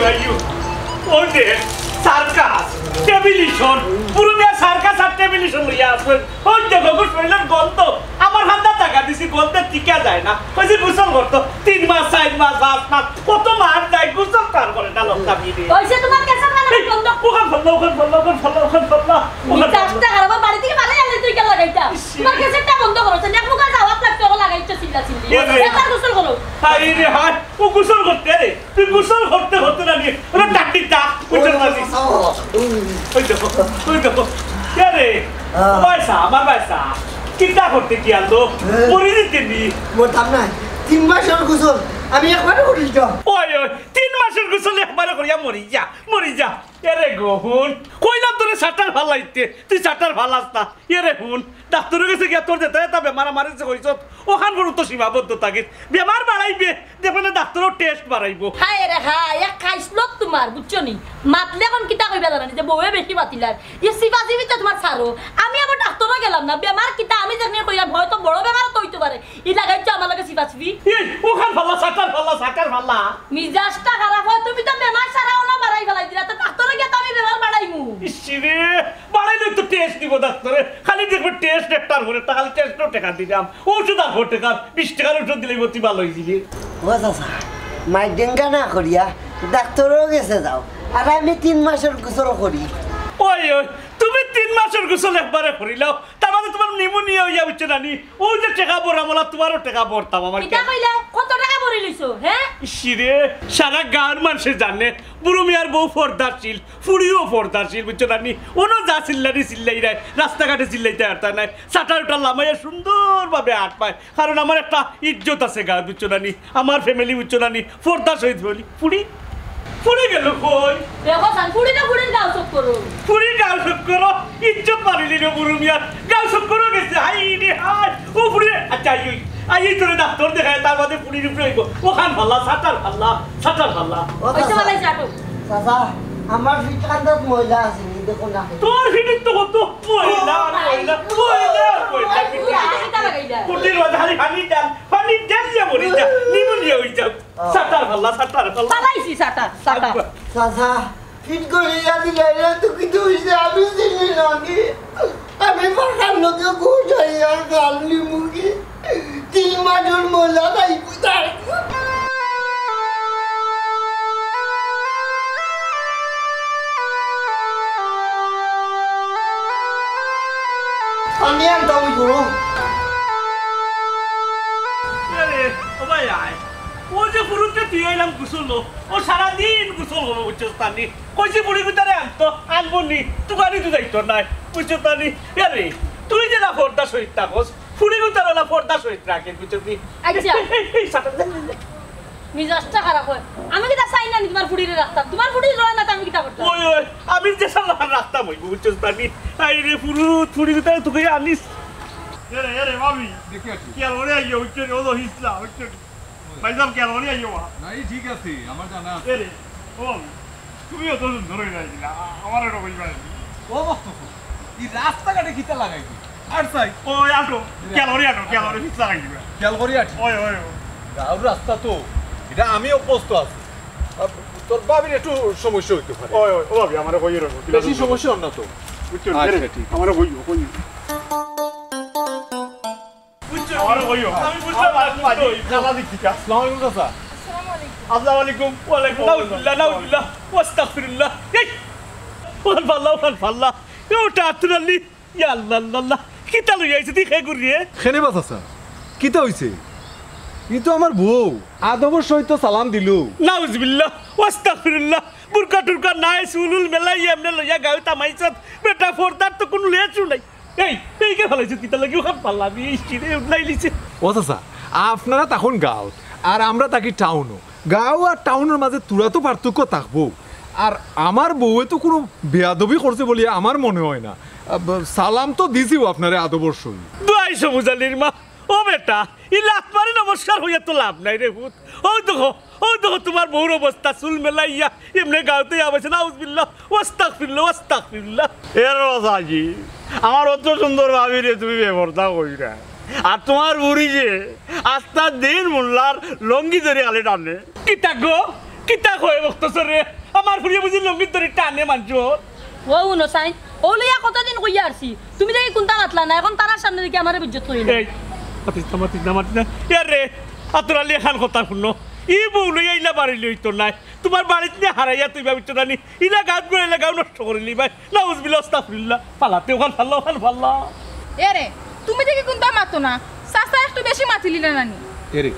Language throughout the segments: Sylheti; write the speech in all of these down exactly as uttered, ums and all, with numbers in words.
আইও, ওই যে সার্কাস, টেবিলিশন, পুরো মিয়া সার্কাস আর টেবিলিশন লইয়া আসবেন। ওই যে গগর শরীরের গন্ধ, আমার হাতে টাকা দিছি, গন্ধে টিকা যায় না। ওই যে গোসল করতো, তিন মাস, চার মাস, পাঁচ মাস, কত মাস যায়, গোসল তার করে না লোকটা মিলে। ওই যে তোমার কেসের কারণে এই, বন্ধ। ওখান ফেললো, ওখান ফেললো, ওখান ফেললো, ওখান ফেললো, ওখান ফেললো। মিজাজটা খারাপ, বাড়ি থেকে বাড়ি আনলে তুই কেন লাগাইতা? ইস। তোমার কেসেরটা বন্ধ করো, সে নেপুকা যাওয়া লাগতো, ওকে লাগাইছো চিল্লা চিল্লি। এ রে। এবার গোসল করো। হায় রে হায়, ও গোসল করতে রে। তুই গোসল করতে করতে না নিয়ে ওরা টাকটিক টাক ওই বুঝতে দেখো, পারলি। চাচা, উম, ওই দেখো, ওই দেখো। কে রে? হ্যাঁ। পয়সা, আমার পয়সা। কিতা করতে কি আনলো? হ্যাঁ। মরি দিতে নি। মরতাম না। তিন মাসের গোসল আমি একবারে করি দিতাম। ওই, ওই, তিন মাসের গোসল একবারে করিয়া মরি যা, মরি যা। এরে গহন, কইলাম তোরে শাটার ফালাইতে, তুই শাটার ফালাস না। এরে হুন, ডাক্তারর গেছে গিয়া তোর যেটা এটা বেমার আমার গেছে কইছত, ওখান পর্যন্ত সীমাবদ্ধ থাকিস। বেমার বাড়াইবে, দেখবে না ডাক্তারও টেস্ট বাড়াইবো। হায় রে হায়, এক খাইছলত তোমার, বুঝছো নি? মাতলে এখন কিতা কইবা জানো নি? যে বউয়ে বেশি মাতিলার। ই সিফা সিফিতে তোমার ছাড়ো। আমি আবার ডাক্তারও গেলাম না। বেমার কিতা আমি জানি কইলাম, হয়তো বড় বেমারও তো হইতে পারে। ই লাগাইছো আমার লগে সিফা সিফি। এই, ওখান ফালা, শাটার ফালা, শাটার ফালা। মিজাজটা খারাপ হয়, তুমি তো বেমার সারাও না বাড়াই ফালাই দিলা। তো ডাক্তারও গিয়া তো আমি বেমার বাড়াইমু। ইস রে, বাড়াইলে তো টেস্ট দিব ডাক্তারে। খালি দেখবে টেস্ট একটার পরে, তা খালি টেস্টও টাকা দিলাম। ঔষধ আর কত টাকা, বিশ টাকার ঔষধ দিলেই মতি ভালো হয়ে যাবে। ও চাচা, মাইর ডেঙ্গা না করিয়া ডাক্তারও গেছে যাও, আর আমি তিন মাসের গোসল করি। ওই, ওই, তুমি তিন মাসের গোসল একবারে করিলাও, তার মানে তোমার নিউমোনিয়া হইয়া উঠছে না নি? ওই যে টেকা বড় আমলা, তোমারও টেকা বড়তাম আমার কিতা কেন? কইলে? কত টাকা ভরি লইছো, হ্যাঁ? ইসিরে, সারা গাঁওর মানষে জানে, বুরু মিয়ার বউ পর্দাশীল, ফুড়িও পর্দাশীল, বুঝছো না নি? অনো যা চিল্লানি চিল্লাইরায়, রাস্তাঘাটে চিল্লাইতে পারতা নায়। শাটার উটার লামাইয়া সুন্দরভাবে আট পায়। কারণ আমার একটা ইজ্জত আছে গাঁওত, বুঝছো না নি? আমার ফ্যামিলি, বুঝছো না নি? পর্দাশীল ফ্যামিলি। ফুড়ি, ফুড়ি গেল কই? দেখো সান, ফুড়ি না ফুড়ির গাঁও চক্করো। ফুড়ির গাঁও চক্করো, ইজ্জত মারিলি রে বুরু মিয়ার। গাঁও চক্করো গেছে, হায় রে হায়। ও ফুড়ি, আচ্ছা, আই, ওই, আই, এই তোরে ডাক্তার দেখায়, তার বাদে ফুড়ির উপরে হইব। ওখান ফালা, শাটার ফালা, শাটার ফালা। ও ওই তো চাচা, ফালাই যাবো। চাচা, আমার ফিট কান্দাত ময়লা আছে নি, দেখো না। তোর ফিটির তো কত ময়লা, ময়লা, ময়লা, ময়লা, ফিটির। ফুড়ি আগে কিতা লাগাইলা? ফুটির বাদে খালি পানি ডাল, পানি ডাল দিয়া মরি যা, নিমুনিয়া হই যাও। শাটার ফালা, শাটার ফালা। ফালাইছি শাটার, শাটার। চাচা, ফিট করিয়া দিলে রে, তুই কি তুই যে আমি চিনি নাকি? আমি পাখার লোকে ঘুষাইয়া গাল নিমুখী। তিন মাসের মজা নাই, কোথায়? আমি আনতাম ওই গরু। আরে, ও ভাই আয়। ও যে ফুরুতরে তুই আইলাম গোসল, ও সারাদিন গোসল করবো, বুঝছস তানি? কইছি ফুড়ি গুতারে আনতো, আনবো নি, তুকানি তো যাইতো নাই, বুঝছস তানি? আরে, তুই যে না পর্দা সহিত থাকস, ফুড়ি গুতার ওলা পর্দা সহিত রাখে, বুঝছস নি? আচ্ছা। এই, এই, এই, সাটা, লে, লে, লে। মিজাজটা খারাপ হয়। আমি কিতা চাই না নি তোমার ফুড়িরে রাখতাম? তোমার ফুড়ি রয় না তো আমি কিতা করতাম? ওই, ওই, আমি যে সালা রাখতাম ওই, বুঝছস তানি? আই রে, ফুরুত, ফুড়ি গুতারে তুই আনিস। এরে, এরে, ভাবি। দেখি আর কি? কি আর ওরে আইয়ো, উঠছে রে, ও তো হিসলা, উঠছে রে। ভাইসাব, খেয়াল করি আইও বা। না, এই ঠিক আছে, আমার জানা আছে। এ রে, ও, তুমিও তো সুন্দর হয়ে যাইছিলা, আ-, আমার একটা কইবা। ও, মস্ত তো। এই রাস্তাঘাটে কিতা লাগাইবি? আর চাই। ও, আটো, খেয়াল করি আটো, খেয়াল করি, ঠিক লাগাই দিবা। খেয়াল করি আটি। ওই, ওই, ওই। গাঁওর রাস্তা তো, এটা আমি অভ্যস্ত আছি। আ, তোর ভাবির একটু সমস্যা হইতে পারে। ওই, ওই, ও ভাবি, আমারে কইও রে, বেশি সমস্যা হন না তো। বুঝছো? আচ্ছা, এ রে, ঠিক আছে। আমারে কইও, কইও। বুঝছো? আমারে কইও। আমি বুঝলাম না, বুঝছো? আসসালামু আলাইকুম, চাচা। আসসালামু আলাইকুম। আসসালামু আলাইকুম। ওয়ালাইকুম। নাউজুবিল্লাহ, নাউজুবিল্লাহ। ওয়াস্তাগফিরুল্লাহ। এই, ওখান ফাল্লা, ওখান ফাল্লা। এ ওটা আতুর আলী। ইয়া আল্লাহ, আল্লাহ, আল্লাহ। কিতা লইয়া আইছে, তুই খে করিয়ে? খেনে বা চাচা, কিতা হইছে? ই তো আমার বউ। আদবর সহিত সালাম দিলু। নাউজুবিল্লাহ, ওয়াস্তাগফিরুল্লাহ। বুরকা টুরকা নাই, চুল উল মেলাই এমনে লইয়া গাঁও তামাইছত। বেটা, পর্দার তো কোনো লেচু নাই। এই, এই কে ফালাইছে? কিতা লাগি ওখান ফালাবি? এই চিড়ে উঠলাই লিছে। ও চাচা, আপনারা তখন গাঁও, আর আমরা থাকি টাউনও। গাঁও আর টাউনের মাঝে তুরা তো পার্থক্য থাকবো। আর আমার বউয়ে তো কোনো বেয়াদবি করছে বলে আমার মনে হয় না। আ, ব-, সালাম তো দিছিও আপনারে আদবর সহিত। দুয়াই সবুজ আলীর মা, ও বেটা, ই লাত মারি নমস্কার হইয়া তো লাভ নাই রে পুত। ওই দেখো, ওই দেখো তোমার বউর অবস্থা, চুল মেলাইয়া এমনে গাঁওতে আবাইছে, নাউজুবিল্লাহ, ওয়াস্তাগফিরুল্লাহ, ওয়াস্তাগফিরুল্লাহ। এ রে বাজাজি, আমার অত সুন্দর ভাবিরে তুমি বেপর্দা কইরা। আর তোমার বুড়ি যে আস্তা দিন মোল্লার লঙ্গি ধরে খালি টানে। কিতা গো? কিতা কয় মুক্তাসরে? আমার ফুড়িয়ে বুঝি লুঙ্গির দড়ি টানে মানষর? ও হুনো চাইন, অউ লইয়া কতদিন কইয়া আরছি, তুমি দেখি কুন্তা মাতলা না, এখন তারার সামনে দেখি আমারে বেইজ্জত করিলায়। এই, মাতিস না, মাতিস না, মাতিস না। ইয়ারে, আতর আলী, এখান কথা হুনো। ই বউ লইয়া ইলা বাড়ি লইতো নায়। তুমার বাড়িত নিয়া হারাইয়া তুই ভাবিছ জানি, ইলা গাউত গেলে গাউ নষ্ট করিলিবায়। নাউজুবিল্লাহ, আস্তাগফিরুল্লাহ। ফালাতে অখান ফাল্লা, অখান ফাল্লা। এরে, তুমি দেখি কুন্তা মাতো না। চাচা একটু বেশি মাতিলিলা নানি? এরে,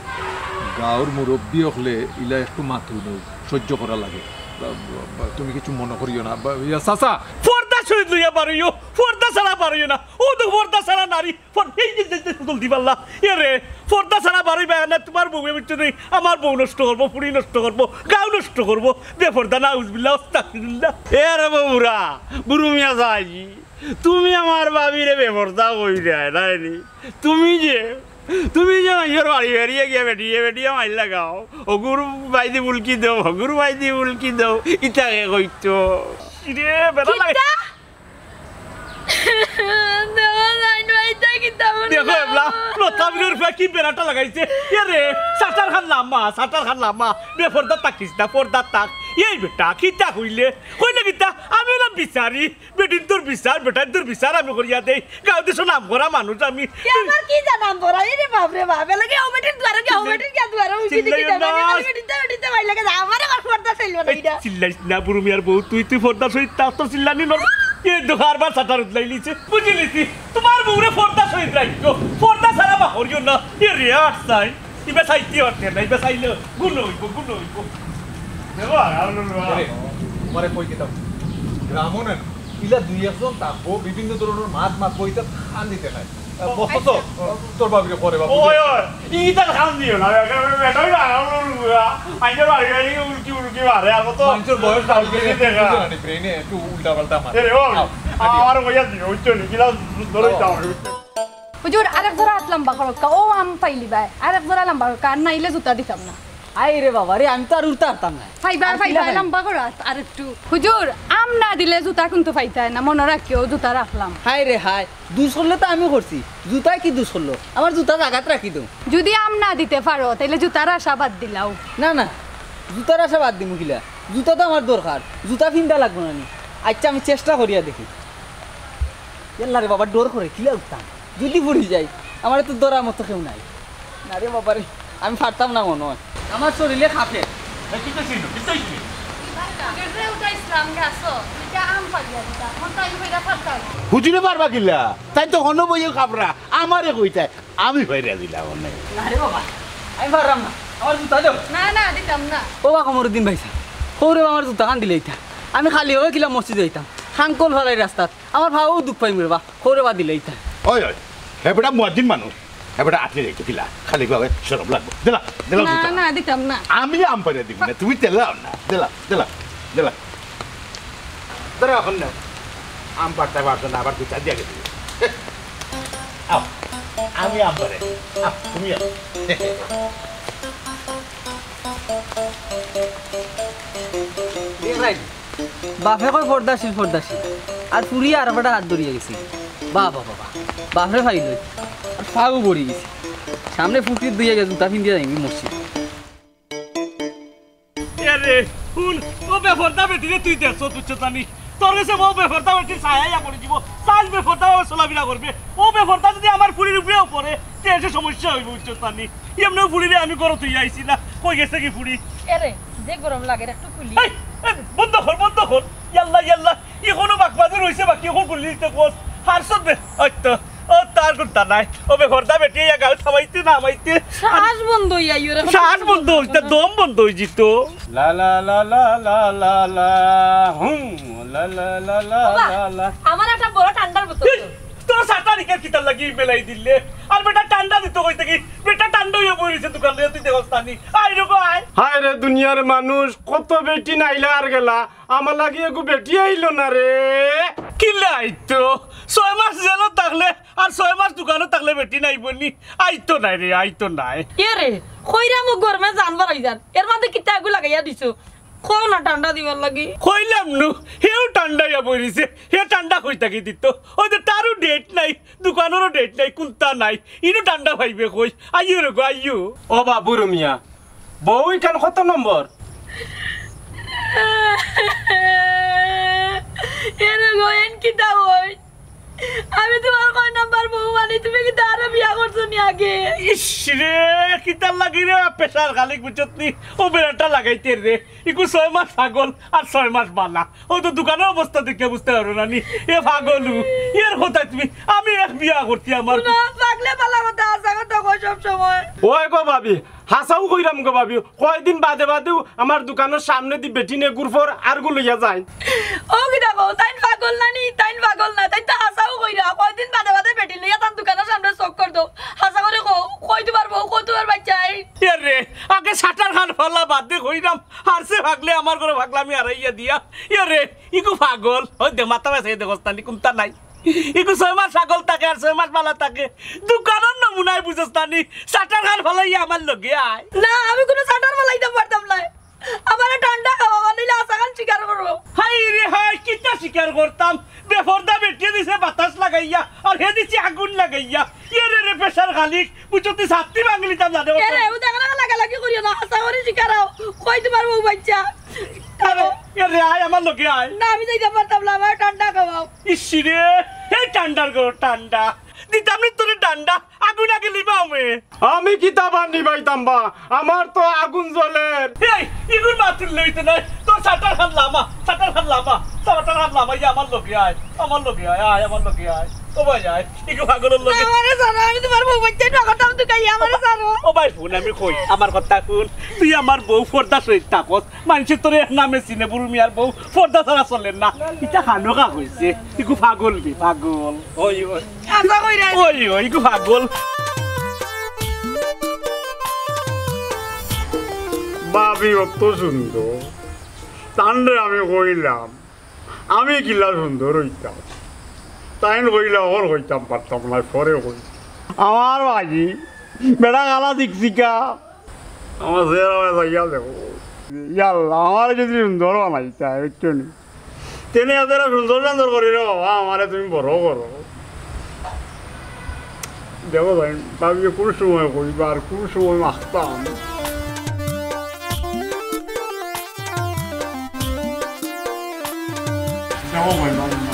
গাউর মুরব্বি অকলে ইলা একটু মাতইন, সইজ্য করা লাগে। বা, বা, বা, তুমি কিছু মনো করিও না। বা, ইয়া, চাচা! পর্দা সহিত লইয়া বারইও, পর্দা ছাড়া বারইও না। অউ তো পর্দা ছাড়া নারী। পর-, এই, এই, এই, এই, জলদি পাল্লা। এরে, পর্দা ছাড়া বারইবায় না, তুমার বউয়ে বুঝছো নি? আমার বউ নষ্ট করবো, ফুড়ি নষ্ট করবো, গাউ নষ্ট করবো। বেপর্দা, নাউজুবিল্লাহ, আস্তাগফিরুল্লাহ। এরে বউরা, বুরু মিয়া যাই। তুমি আমার ভাবিরে বেপর্দা কইরায়, নায় নি? তুমি যে, তুমি যে মাইনষর বাড়ি বাড়িয়ে গিয়া বেটিয়ে বেটিয়ে মাইর লাগাও, হগুর বাইদি বুলকি দেও, হগুর বাইদি বুলকি দেও, ইতা কে কইতো? ইরে, বেটা লাগে। কিতা? দেখো, লাইন বাইতা কিতা বলে? দেখো, এবলা, লতাবিরর উপরে কি বেড়াটা লাগাইছে? এরে, শাটার খান লামা, শাটার খান লামা। বেপর্দা থাকিস না, পর্দা থাক। এই বেটা, কিতা কইলে? কইলে কিতা? আমি অইলাম বিচারি। বেটিন্তর বিচার, বেটাইন্তর বিচার আমি করিয়া দেই। গাউ দেশো নাম করা মানুষ আমি। এ আমার কি জানাম বড়া? এরে বাপ রে বাপ, এলাকে ও বেটির দুয়ারে গিয়া, ও বেটির গিয়া দুয়ারে উঠি দেখি চিল্লাইও না। বেটির তো, বেটির তো ভাই লাগে, আমারে আর পর্দা চাইলো না এই ইটা। চিল্লাইস না, বুরু মিয়ার বউ, তুই, তুই পর্দা সহিত তার তো চিল্লানি নর। এ দেখো, আরবার শাটার উদলাইলিছে, বুঝিলিছি। তুমার বউরে পর্দা সহিত রাখিও, পর্দা ছাড়া বাহরিও না। এরে আট চাই। ইবা চাইতে পারতে না, ইবা চাইলে গুণ অইবো, গুণ অইবো। দেখো, আর হলো না। আরে, তোমারে কই দিতাম। গ্রামো না, ইলা দুই একজন থাকবো, বিভিন্ন ধরনর মাত মাতবো, ইতা কান দিতে নাই। আহ, বস তো, তোর ভাবিরে করে বাবু। ওই, ওই, ইতা কান দিও না, বেটা, বেটা, ওই না, আর হলো না। আইনে বাড়ি, বাড়ি, উল্কি, উল্কি মারে, আর কত মানষর বয়স বাড়ি গেছে, দেখা। বুঝো না, ব্রেনে একটু উল্টা পাল্টা মারে। এরে, ও, আও, আও। আমার কইয়া দিও, ওই চলি, কিলা ধরে আও। যাও। হুজুর, আরেক জোড়া আত লম্বা করউক্কা, অউ আম পাইলিবায়। আরেক জোড়া লম্বা করউক্কা, আর নাইলে জুতা দিতাম না। আয় রে বাবা রে, আমি তো আর উঠতে পারতাম না। পাইবায়, আর পাইবায়, কিলা খাই? লম্বা করো আত আরেকটু। হুজুর, আম না দিলে জুতা কিন্তু পাইতায় না, মনো রাখিও, জুতা রাখলাম। হায় রে হায়, দুষ করলে তো আমি করছি, জুতায় কি দুষ করলো? আমার জুতা জাগাত রাখি দেও। যুদি আম না দিতে পারো, তাইলে জুতার আশা বাদ দিলাও। না না, জুতার আশা বাদ দিমু কিলা? জুতা তো আমার দরকার, জুতা ফিন্দা লাগবো না নি? আইচ্ছা, আমি চেষ্টা করিয়া দেখি। ইয়াল্লা রে বাবা, ডর করে, কিলা উঠতাম? যুদি পড়ি যাই, আমারে তো ধরার মতো কেউ নাই। না রে বাবা রে, আমি পারতাম না মনো অয়। আমার শরীরে কাঁপে। এ, কিতা ছিল? কিতা হইছে? গেটরে উঠাইছিলাম, গেছো। দুইটা আম পাড়িয়া দিতা। মন তো আমি কইরা পারতাম। হুজুরে পারবা কিলা? তাইন তো হনো বইয়ে কাপড়া, আমারে কইতায়। আমি পাড়িয়া দিলাম অনে। না রে বাবা, আমি পাররাম না। আমার জুতা দেও। না, না, দিতাম না। ও বা কমরুদ্দিন ভাইসাব, কও রে বা আমার জুতা খান দিলাইতা। আমি খালি অইয়া কিলা মসজিদো যাইতাম। হাঙ্কল ফালাই রাস্তাত। আমার পাও দুখ পাইমু রে বা। কও রে বা দিলাইতা। ওই, ওই, হে বেটা মুয়াজ্জিন মানুষ। হে বেটা আটকে যাইতো কিলা? খালি ভাবে শরম লাগবো। দিলা, দিলা না, জুতা। না, দিতাম না। আমি আম পাড়িয়া দিমু না, তুমি তেলাও না। দিলা, দিলা, দিলা। ধরো এখন নাও। আম পাড়তে পারছো না, আবার দুইটা দিয়া গেছি। আও, আমি আম পাড়ে। আও, তুমি আও। এ ভাই, বাপে কয় পর্দাশীল, পর্দাশীল। আর ফুড়িয়ে আর বেটা হাত ধরিয়া গেছে। বাহ, বাহ, বাহ, বাহ। বাপরে পাইল। আর পাও পড়ি গেছে। সামনে ফুকরিত দুইয়া গেছে, জুতা ফিন্দিয়া যাইনি মসজিদ। এরে, হুন, ও বেপর্দা বেটিরে তুই দেখছস, বুঝছস নি? তোর গেছে ও বেপর্দা বেটির ছায়া ইয়া পড়ি যিবো। চাইন বেপর্দা ভাবে চলাফিরা করবে। ও বেপর্দা যুদি আমার ফুড়ির উপরেও পড়ে, তে এসে সমস্যা অইবো, বুঝছস নি? এমনেও ফুড়িরে আমি ঘরো থইয়া আইছি না। কই গেছে গি ফুড়ি? এরে, যে গরম লাগের, একটু খুলি। এই, এই, বন্ধ কর, বন্ধ কর। ইয়াল্লা, ইয়াল্লা। ইখনো বাকবাজে রইছে বাকি, ইখন খুলি দিতে কস। হারছত বে-, ওই তো, ও তার কুন্তা নাই। ও বেপর্দা বেটি ইয়া গাউত হামাইতে না হামাইতে। শ্বাস বন্ধ অইয়া আইও রে। শ্বাস বন্ধ অইতে, দম বন্ধ অইযিতো। লা লা লা লা লা লা লা, হুম, লা লা লা লা ওবা, লা লা। আমার একটা বড় ঠান্ডার বোতল। এই, তোর সাটা নিকার কিতার লাগি মেলাই দিলে? আর বেটা ঠান্ডা দিতো কই থাকি? বেটা ঠান্ডা অইয়া বই রইছে দোকান লইয়া, তুই দেখস তা নি? আয় রে গো, আয়। হায় রে দুনিয়ার মানুষ, কত বেটি নাইলা আর গেলা, আমার লাগি এগু বেটি আইলো না রে। কিলা আইতো? ছয় মাস জেলো থাকলে আর ছয় মাস দোকানো থাকলে বেটি নাইবো নি? আইতো নায় রে, আইতো নায়। এ রে, কইরাম ও গরমে জান বারাই যার। এর মাঝে কিতা এগু লাগাইয়া দিছো? কও না ঠান্ডা দিবার লাগি। কইলাম নু, হেও ঠান্ডা অইয়া বই রইছে। হে ঠান্ডা কই থাকি দিতো? ওই যে তারও date নাই, দোকানেরও date নাই, কুন্তা নাই। ইনো ঠান্ডা পাইবে কই? আইও রে গো, আইও। ও বাবু রুমিয়া, বউ ইখান কত নম্বর? এরে গো, এন কিতা অয়? আমি তুমার কয় নাম্বার বউ মানি, তুমি কিতা আরো বিয়া করছো নি আগে? ইস রে, কিতার লাগি রে, প্রেশার খালি বুঝছত নি? ও বেড়াটা লাগাইতে রে, ইগু ছয় মাস পাগল আর ছয় মাস বালা। ও তো দোকানর অবস্থা দেখিয়া বুঝতে পারো না নি, এ পাগলু, এর কথা তুমি, আমি এক বিয়া করছি আমার। না, পাগলে বালা কথা, হাছা কথা কয় সব সময়। ওই গো ভাবি, হাছাউ কইরাম গো ভাবি, কয়দিন বাদে বাদেউ আমার দোকানর সামনেদি বেটিন এগুর পর আরগু লইয়া যায়। ও কিতা কও, তাইন পাগল না নি? তাইন পাগল না, তাইন তো হাছাউ কইরা। কয়দিন বাদে বাদে বেটিন লইয়া তান দোকানর সামনে চক্কর দেও। হাছা করি কও, কই তুমার বউ, কই তুমার বাইচ্চাইন? এরে, আগে শাটার খান ফালা বাদে কইরাম, হারছে পাগলে আমার ঘরো পাগলামি হারাইয়া দিয়া। এরে, ইগু পাগল, ওই দে মাথা বেসাই দে গস্তানি কুন্তা নাই। ইগু ছয় মাস পাগল থাকে আর ছয় মাস বালা থাকে। দোকানর নমুনায় বুঝস না নি? শাটার খান ফালাইয়া আমার লগে আয়। না, আমি কুনু শাটার ফালাইতাম পারতাম নায়। আমারে ঠান্ডা খাওয়াও, নাইলে হাছা খান শিকার করো। হায় রে হায়, কিতা শিকার করতাম? বেপর্দা বেটিয়ে দিছে বাতাস লাগাইয়া, আর হে দিছে আগুন লাগাইয়া। এরে রে, প্রেশার খালি, বুঝছো তুই ছাত্তি ভাঙলিতাম জানে। এরে, ও দেখা লাগা লাগালাগি করিও না, হাছা করি শিকার অও। কই তুমার বউ বাইচ্চা? আরে, এরে, আয় আমার লগে আয়। না, আমি যাইতাম পারতাম না, আমারে ঠান্ডা খাওয়াও। ইস রে, এই ঠান্ডার গো, ঠান্ডা। দিতাম নি তোরে ঠান্ডা, আগুন আগে লিবাও মে। আমি কিতা বা নিবাইতাম বা, আমার তো আগুন জ্বলের। এই, ইগুর মাতুল লইতে নাই, তোর শাটার খান লামা, শাটার খান লামা, শাটার খান লামা, ইয়া আমার লগে আয়, আমার লগে আয়, আয় আমার লগে আয়। ও ভাই আয়, ইগু পাগলর লগে। আমারে ছাড়ো, আমি তুমার বউ বাইচ্চাইন পাগলতাম তুকাই, আমারে ছাড়ো। ও ভাই হুন, আমি কই, আমার কথা হুন, তুই আমার বউ পর্দা সহিত থাকস, মানষে তোরে নামে চিনে, বুরু মিয়ার বউ, পর্দা ছাড়া চলের না। ইটা খানোকা কইছে, ইগু পাগল রে, পাগল। ওই, ওই। হাছা কইরা। ওই, ওই, ইগু পাগল। ভাবি অত সুন্দর, তানরে আমি কইলাম, আমি কিলা সুন্দর অইতাম। তাইন কইলা, ওর কইতাম পারতাম না, পরে কই। আমার বাজি, বেটা কালা চিকচিকা। আমার চেহারা ভাই চাইয়া দেখো। ইয়াল্লা, আমার যদি সুন্দর বানাইতায়, বুঝছো নি? তেনে এত সুন্দর সুন্দর করি রে বাবা, আমারে তুমি বড় করো। দেখো ভাই, ভাবিয়ে কোন সময় কইবা আর কোন সময় মাখতাম। দেখো ভাই, ভাবি না।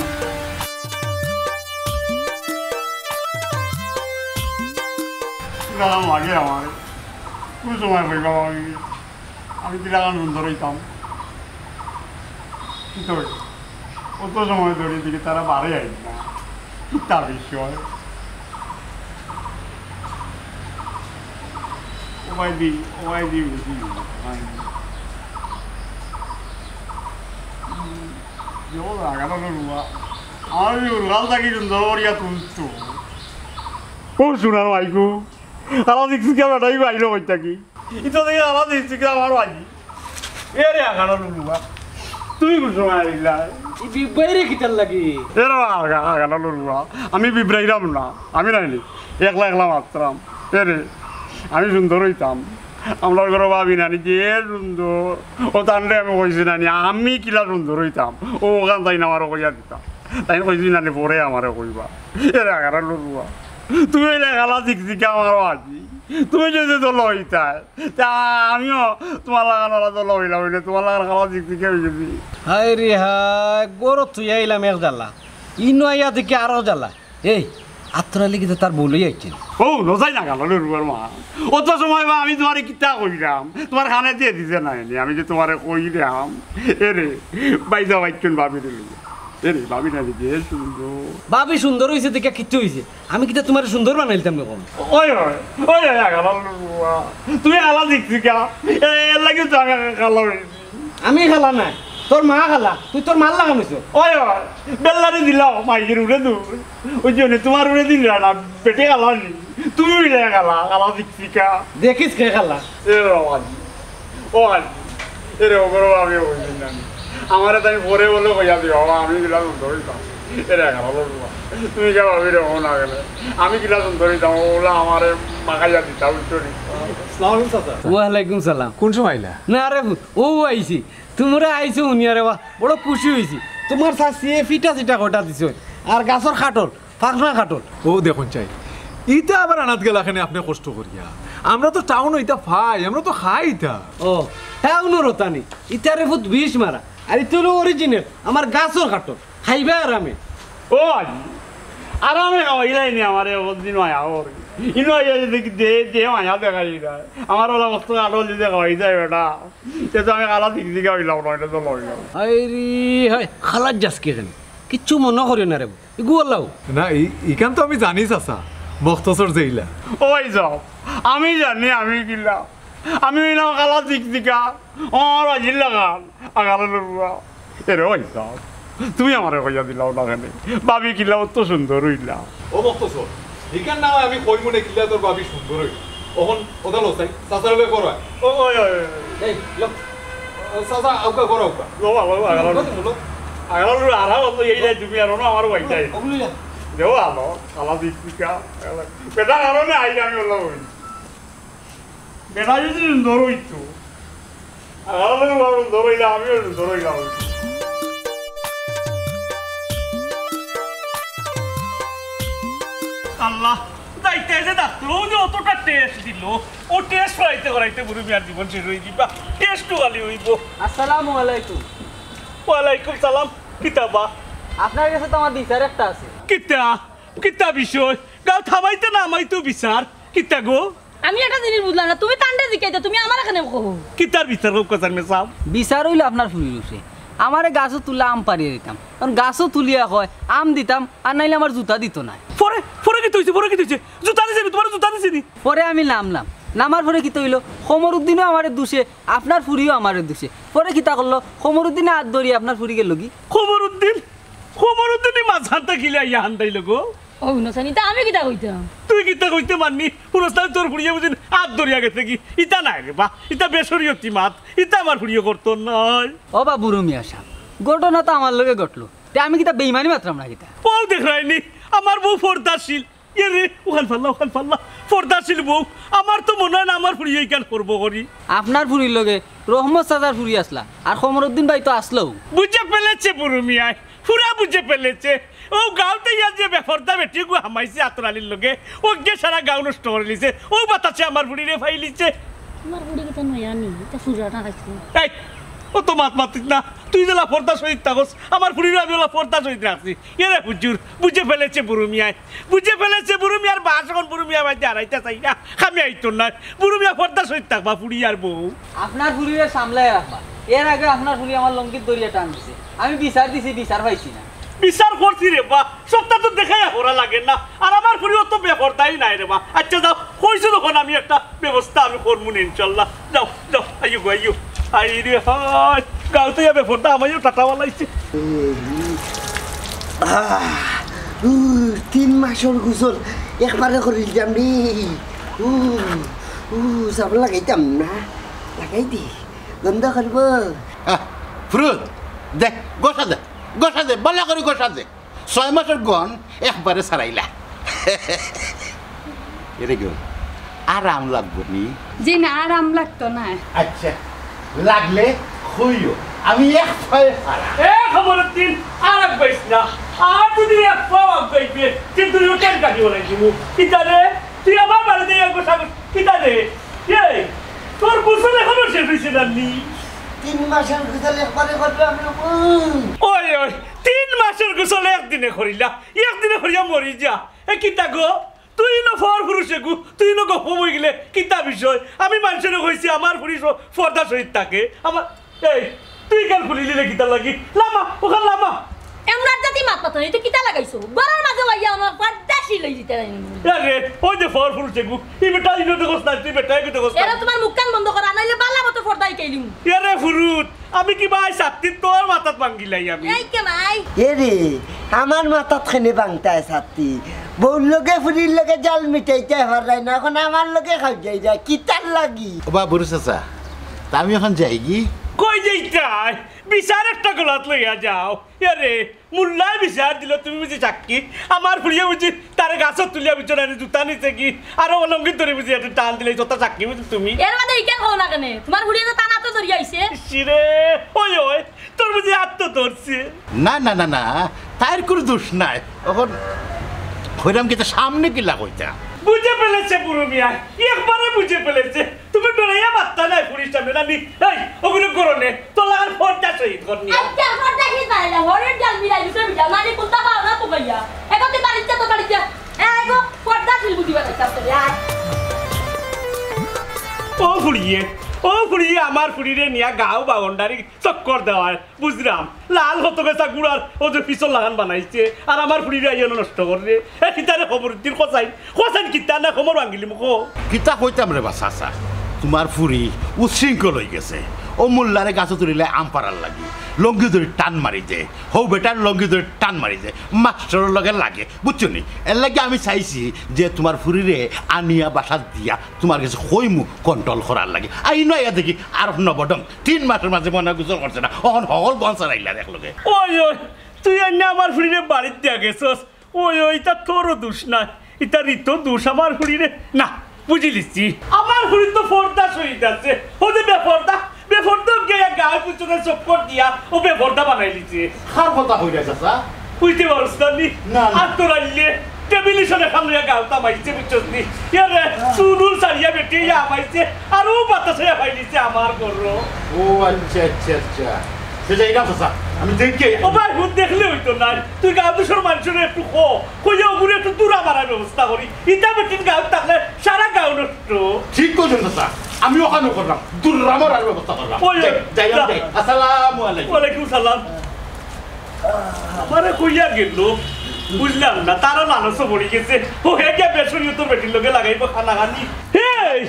কিরকম লাগে আমার? কোন সময় কইবা ভাবি? আমি কিরকম সুন্দর অইতাম? কি তো অত সময় ধরি দেখি তারা বারে আইল না। কিতা বিষয়? ও ভাই দি, ও ভাই দি, বুঝি না। উম, জবর লাগানো রুয়া। আমার ওই উলগাল থাকি সুন্দর করিয়া তুলতো। ও সোনার মাইকু, কালা চিকচিকা বেটা, ই বাইরে কই থাকি? ইতো দেখি কালা চিকচিকা আমার বাজি। এ রে আগানো লুলুয়া, তুমি কোন সময় আইলা? ই বিবাইরে কিতার লাগি? এ রে আগা-, আগানো লুলুয়া, আমি বিবরাইরাম না, আমি নাইনি, একলা একলা মাতরাম। এ রে, আমি সুন্দর অইতাম। আমরার ঘরো ভাবি নানি যে সুন্দর, ও তানরে আমি কইছি নানি, আমি কিলা সুন্দর অইতাম, ও ওখান তাইন আমারে কইয়া দিতা। তাইন কইছি নানি পরে আমারে কইবা। এ রে আগানো লুলুয়া, তুমি অইলে কালা চিকচিকা আমার বাজি। তুমি যদি দল অইতায়, তে আমিও তুমার লাখান অলা দল অইলাম, অইলে তুমার লাখান কালা চিকচিকা অইগেছি। হায় রে হায়, ঘরো থুইয়া আইলাম এক জ্বালা, ইনো আইয়া দেখি আরো জ্বালা। এই, আত্তরা লাগি তো তার বউ লইয়া আইছে। ও, নজাই না গেল রে রুয়ার মা। অত সময় বা আমি তুমারে কিতা কইলাম, তুমার কানে দিয়া দিছে না এনে, আমি যে তুমারে কইলাম। এ রে, বাইজা বাইচ্চুন ভাবিরে লইয়া। এ রে, ভাবি না দেখি, এ সুন্দর। ভাবি সুন্দর অইছে দেখি কিচ্ছু অইছে। আমি কিতা তুমারে সুন্দর বানাইলিতাম নি কম? ওই, ওই, ওই, ওই, আগালা লুয়া। তুমি কালা চিকচিকা। এ, এর লাগি তো আমি কালা অইছি। আমি কালা নায়, তোর মা কালা। তুই তোর মার লাখান অইছস। ওই, ওই, বেল্লারে দিলাও, মাইকের উড়ে দূর। ওই জন্য তুমার উড়ে দিল না, পেটে কালা নি। তুমি অইলে কালা, কালা চিকচিকা। দেখিস কে কালা। এ বাবা। ও আই, এরে ওগরো আমি কইছি না। আমারে তাই পরে বলে কইয়া দিও, বাবা, আমি কিলা সুন্দর অইতাম। এরে এগারো লোক বাবা। তুমি যা ভাবি রে, না গেলে। আমি কিলা সুন্দর অইতাম, ওলা আমারে মাখাইয়া দিতা, বুঝছো নি? আসসালামু আলাইকুম চাচা। ওয়ালাইকুম সালাম। কোন সময় আইলা? না রে পুত, ও আইছি। তুমরা আইছো হুনিয়া রে বা, বড় খুশি অইছি। তুমার চাচিয়ে ফিটা চিটা কটা দিছে, আর গাছর কাঠল। ফাকনা কাঠল। ও দেখুন চাই, ইতা আবার আনাত গেলা কেনে আপনে কষ্ট করিয়া? আমরা তো টাউনো ইতা পাই, আমরা তো খাই ইতা। ও, হ্যাঁ, উনো রতানি, ইতারে ফুত বিষ মারা। আর ইতা অইলো অরিজিনাল, আমার গাছর কাঠল, খাইবা আরামে। ও আজি, আরামে খাওয়াইলাই নি আমারে, অতদিন আয়া ওর। ইনো আইয়া যদি দেখি দে, দে মায়া দেখাই যায়। আমার অলা মস্ত কাঠল যদি খাওয়াই যায় বেটা, তে তো আমি কালা দিক দিকে অইলাম না, ইটা তো লইলাম। হায় রে হায়, খালার যাস কি কেনে? কিচ্ছু মনো করিও না রে, ইগু অলাও। না, ই-, ইখান তো আমি জানি চাচা, মখতসর যেইলা। ওই যাও, আমি জানি আমি কিলা। আমি অইলাম কালা চিকচিকা, আমার বাজির লাখান, আগালো লড়ুয়া। এরে ওই যাও, তুমি আমারে কইয়া দিলাও না কেনে? ভাবি কিলা অত সুন্দর অইলা। ও মখতসর, ইখান না হয় আমি কইমু নে কিলা তোর ভাবি সুন্দর অইল। অখন কথা লও চাই, চাচার লগে করো। ও, ওই, ওই, ওই। এই, লো। চাচা, আউকা করো, আউকা। লো, লো, লো, আগালো। লো, লো। আগালো, লো, আরাম অইলো, এই যাই তুমি আর অনো আমার ওই যাই। ওগুলো যা। দেও আলো, আলা দিক দিকা। বেটা কারণে আইলে আমি অলা অই। বেটা যদি সুন্দর অইতো, আর আমার লগে ভালো সুন্দর অইলে আমিও সুন্দর অইলাম। আল্লাহ, যাইতে যে ডাক্তার, ও যে অতটা টেস্ট দিল, ও টেস্ট করাইতে করাইতে বুরু মিয়ার জীবন শেষ অই যিবা। টেস্ট তো খালি অইবো। আসসালামু আলাইকুম। ওয়ালাইকুম সালাম। কিতা বা? আপনার গেছে তো আমার বিচার একটা আছে। কিতা? কিতা বিষয়? গাঁও থামাইতে না আমাইতো বিচার। কিতা গো? আমি একটা জিনিস বুঝলাম না, তুমি তানরে জিকাইতা, তুমি আমার এখানে কও। কিতার বিচার কউক্কা চাইন মেসাব? বিচার অইলো আপনার ফুরির উপরে। আমারে গাছো তুলা আম পাড়িয়া দিতাম, কারণ গাছো তুলিয়া কয় আম দিতাম, আর নাইলে আমার জুতা দিত নায়। পরে, পরে কিতা অইছে, পরে কিতা অইছে? জুতা দিছে নি, তুমারে জুতা দিছে নি? পরে আমি নামলাম, নামার পরে কিতা অইলো? কমরুদ্দিনও আমারে দুষে, আপনার ফুরিও আমারে দুষে। পরে কিতা করলো? কমরুদ্দিনে আত ধরি আপনার ফুরি গেলো গি। কমরুদ্দিন? কমরুদ্দিনে মাঝখানটা কিলা ইয়া হান্দাইলো গো? ও হুনছনি, তা আমি কিতা কইতাম? তুই কিতা কইতে মাননি? হুনছ না তোর ফুরিয়ে বুঝিন আত ধরিয়া গেছে গি? ইতা নায় রে বা, ইতা বেশরিয়তি মাত, ইতা আমার ফুরিয়ে করতো নায়। ও বা বুরু মিয়া সাব, ঘটনা তো আমার লগে ঘটলো, তে আমি কিতা বেইমানি মাতরাম না কিতা? বউ দেখরায়নি, আমার বউ পর্দাশীল। ইয়ে রে, ওখান ফাল্লা, ওখান ফাল্লা, পর্দাশীল বউ। আমার তো মনো অয় না আমার ফুরিয়ে ইখান করবো করি। আপনার ফুরির লগে রহমত চাচার ফুরি আছলা, আর কমরুদ্দিন ভাই তো আছলাউ। বুঝে ফেলেছে বুরু মিয়ায়, পুরা বুঝে ফেলেছে। ও গাঁওত ইয়া যে বেপর্দা বেটিগু হামাইছে আতর আলীর লগে, ও গিয়া সারা গাঁও নষ্ট করিলিছে। ও বাতাসে আমার ফুরিরে ফাইলিছে। আমার ফুরি কিতা নয়া নি, ইতা পুরানা খাইছে। এই, অত মাত মাতিস না। তুই যেলা পর্দার সহিত থাকস, আমার ফুরিরে আমি অলা পর্দার সহিত রাখছি। এরে হুজুর, বুঝে ফেলেছে বুরু মিয়ায়। বুঝে ফেলেছে বুরু মিয়ার বাস, অখন বুরু মিয়া বাড়িত আরাইতা চাই না, কামে আইতো নায়। বুরু মিয়া পর্দার সহিত থাকবা, ফুরি আর বউ। আপনার ফুরিরে সামলাইয়া রাখবা। এর আগে আপনার ফুরি আমার লুঙ্গিত ধরিয়া টান দিছে। আমি বিচার দিছি, বিচার পাইছি না। বিচার করছি রে বা, সবটা তো দেখাইয়া করা লাগে না। আর আমার ফুরি অত বেপর্দাই নায় রে বা। আচ্ছা যাও, কইছো যখন আমি একটা ব্যবস্থা আমি করমু নে ইনশাল্লাহ। যাও, যাও, আইও গো, আইও। হায় রে হায়, গাঁওত ইয়া বেপর্দা হামাইও টাটা বালাইছে। আহ, উ, তিন মাসর গোসল একবারে করিলিতাম রে। উ, উ, সাবান লাগাইতাম না, লাগাই দি, গন্ধ করবো। আহ, ফুরুত, দে, ঘষা দে, ঘষা দে, ভালা করি ঘষা দে। ছয় মাসর গন একবারে ছাড়াইলা। এরে গো, আরাম লাগবো নি? জি না, আরাম লাগতো না। আচ্ছা, লাগলে কইও, আমি এক পায়ে খাড়া। এ কমরুদ্দিন, আর আগাইস না। আর যদি এক পাও আগাইবে, কিন্তু রুটের কাটি বানাই দিমু। কিতা রে? তুই আমার বাড়িত এক বসা কিতা রে? এই, তোর গোসল এখনো শেষ অইছে না নি? তিন মাসর গোসল একবারে করবে আমরা। ওই, ওই, তিন মাসর গোসল একদিনে করিলা, একদিনে করিয়া মরি যা। এ কিতা গো? তুই ইনো পর পুরুষ এগু, তুই ইনো গপ অইগেলে কিতা বিষয়? আমি মানষরে কইছি আমার ফুরি স-, পর্দার সহিত থাকে। আমার, এই, তুই কেন খুলি দিলে কিতা লাগি? লামা, ওখান লামা। এমরার জাতি মাত মাতো নাই, তুই কিতা লাগাইছো? ঘরর মাঝে আইয়া আমার পর্দাশীল অই দিতে নাই। আরে, ওই যে পর পুরুষ এগু, ই বেটা ইনো দেখোস না, তুই বেটা এগু দেখোস না। এরা তোমার মুখখান বন্ধ করা, নাইলে বালা মতো পর্দা হিকাইলিমু। এরে ফুরুত, আমি কিবা আইজ ছাত্তি তোর মাথাত ভাঙ্গিলাই আমি। এই কে ভাই? এরে, আমার মাথাত কেনে ভাঙতায় ছাত্তি? বউর লগে ফুরির লগে জাল মিটাইতায় পাররায় না, অখন আমার লগে খাওয়াই যায়, কিতার লাগি? ও বা বুরু চাচা, তা আমি অখন যাইগি? কই যাইতায়? বিচার একটা গলাত লইয়া যাও। এরে, মুল্লায় বিচার দিলো, তুমি বুঝি সাক্ষী? আমার ফুরিয়ে বুঝি তারে গাছত তুলিয়া বুঝছো না, জুতা নিছে গি? আরো অলঙ্গিত ধরি বুঝি একটা টান দিলে, যত সাক্ষী বুঝি তুমি। এর বাদে ইখান কও না কেনে? তোমার ফুরিয়ে তো টানা তো ধরিয়া আইছে। ইসিরে, ওই, ওই, তোর বুঝি আত তো ধরছে। না, না, না, না, তাইর কুনু দোষ নাই। অখন কইরাম কিতা, সামনে কিলা কইতা? বুঝে ফেলেছে বুরু মিয়া, একবারে বুঝে ফেলেছে। তুমি ডরাইয়া মাততা নায় ফুরির সামনে, না নি? এই, অগুরে করো নে, তোর লাখান পর্দা শহীদ কর নি। আচ্ছা, পর্দা কি বানাইলা? হরির ডাল মিলাই দিছে, বিটা মারি কুন্তা পাও না তো ভাইয়া। এখন তুই বাড়িতে তো বাড়িতে। এ, আইগো, পর্দা ফিল বুঝিবা দেখতে আসতে, আয়। ও ফুরিয়ে, ও ফুরিয়ে, আমার ফুরিরে নিয়া গাঁও বাউন্ডারি চক্কর দেওয়ায়। বুঝরাম, লাল হত বেচা গুড়ার ও যে পিছল লাখান বানাইছে, আর আমার ফুরিরে আইয়া নষ্ট কররে। এ কিতারে খবর দিন, কসাইন, কসাইন কিতা না খবর ভাঙিলি মুখো। কিতা কইতাম রে বা চাচা, তুমার ফুরি উশৃঙ্খল অইগেছে। অউ মোল্লারে গাছো তুলিলায় আম পাড়ার লাগি, লঙ্গি ধরি টান মারি দে, হউ বেটার লঙ্গি ধরি টান মারি দে, মাস্টরর লগে লাগে, বুঝছো নি? এরলাগি আমি চাইছি যে তুমার ফুরিরে আনিয়া বাসাত দিয়া তুমার গেছে কইমু কন্ট্রোল করার লাগি। আইনো আইয়া দেখি আর নবডং তিন মাসর মাঝে মনে অয় গোসল করছে না, অখন হকল বন সারাইলা দেখলো গে। ওই, ওই, তুই আইনা আমার ফুরিরে বাড়িত দিয়া গেছস। ওই, ওই, ইতা তোরও দোষ নায়, ইতা ঋতুর দোষ আমার ফুরিরে। না, বুঝিলিছি। আমার ফুরির তো পর্দা শহীদ আছে। ও যে বেপর্দা, বেপর্দা গিয়া গাঁও পিছনে চক্কর দিয়া ও বেপর্দা বানাইলিছে। কার কথা কইরা চাচা? বুঝতে পারস না নি? না, না। আর তোর আইলে টেবিল ইসনে খান লইয়া গাঁও তামাইছে, বুঝছস নি? ইয়ারে, চুনুর সারিয়া বেটিয়া আমাইছে, আর ও বাতাসে ফাইলিছে আমার ঘরো। ও আচ্ছা, আচ্ছা, আচ্ছা। সে যাই না চাচা, আমি দেখি। ও ভাই, হুত দেখলে অইতো না। তুই গাঁও দুষর মানুষরে একটু ক, কইয়া ওগুলো একটু দূরা মারার ব্যবস্থা করি। ইতা বেটিন গাঁও থাকলে সারা গাঁও নষ্ট। ঠিক কইছেন চাচা, আমি ওখানে করলাম, দূরা মারার ব্যবস্থা করলাম। ওই, যাই, যাই, যা। যাই। আসসালামু আলাইকুম। ওয়ালাইকুম সালাম। আমারে কইয়া গেল, বুঝলাম না, তারও লালসও পড়ি গেছে। ও হে গিয়া বেসরিও তোর বেটির লগে লাগাইবো খানাখানি। এই,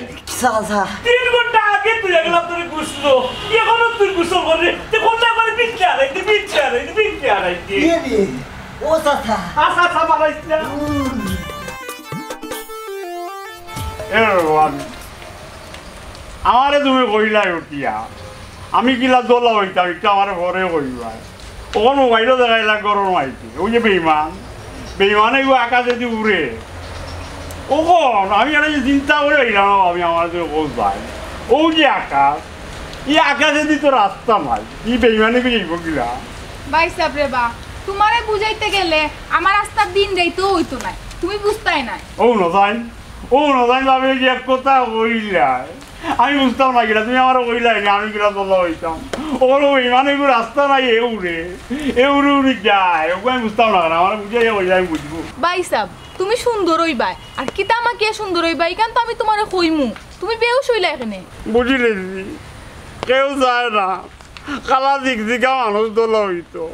চাচা। তিন ঘন্টা আগে তুই একলা তোরে গুছলো, এখনো তুই গোসল করে, তুই কোনটা করে বিটলে আড়াইতে, বিটলে আড়াইতে, বিটলে আড়াইতে। ইয়ে রে, ও চাচা। আচ্ছা, আচ্ছা, বাড়াইস না। উম। এ ভগবান, আমারে তুমি কইলাই উঠিয়া, আমি কিলা দলা অইতাম, একটু আমারে পরে কইবায়। অখন মোবাইলো দেখাইলা গরম আইছে, ওই যে বেইমান, বেইমানে গো আকাশেদি উড়ে। অখন আমি একটা যে চিন্তা করে অইলাম, আমি আমার যে কোথায়, ও যে আকাশ, এই আকাশেদি তো রাস্তা নাই, এই বেইমানে বেইব কিলা? ভাইসাব রে বা, তুমারে বুঝাইতে গেলে আমার আস্তা দিন রাইতও অইতো নায়, তুমি বুঝতায় নায়। ও না যাইন, ও না যাইন, আমি যে এক কথা কইলাই, আমি বুঝতাম না কিলা, তুমি আমারে কইলায় নি, আমি কিলা দলা অইতাম। ওর ওই মানে এগু রাস্তা নাই, এ উড়ে, এ উড়ে উড়ে যায়, ওগু আমি বুঝতাম না, আমারে বুঝাইয়া কইলে আমি বুঝবো। ভাইসাব, তুমি সুন্দর অইবায়, আর কিতা আমাকে সুন্দর অইবায়, ইখান তো আমি তুমারে কইমু, তুমি বেহুশ অইলায় কেনে? বুঝিলিছি, কেউ চায় না। কালা জিকজিকা মানুষ দলা অইতো।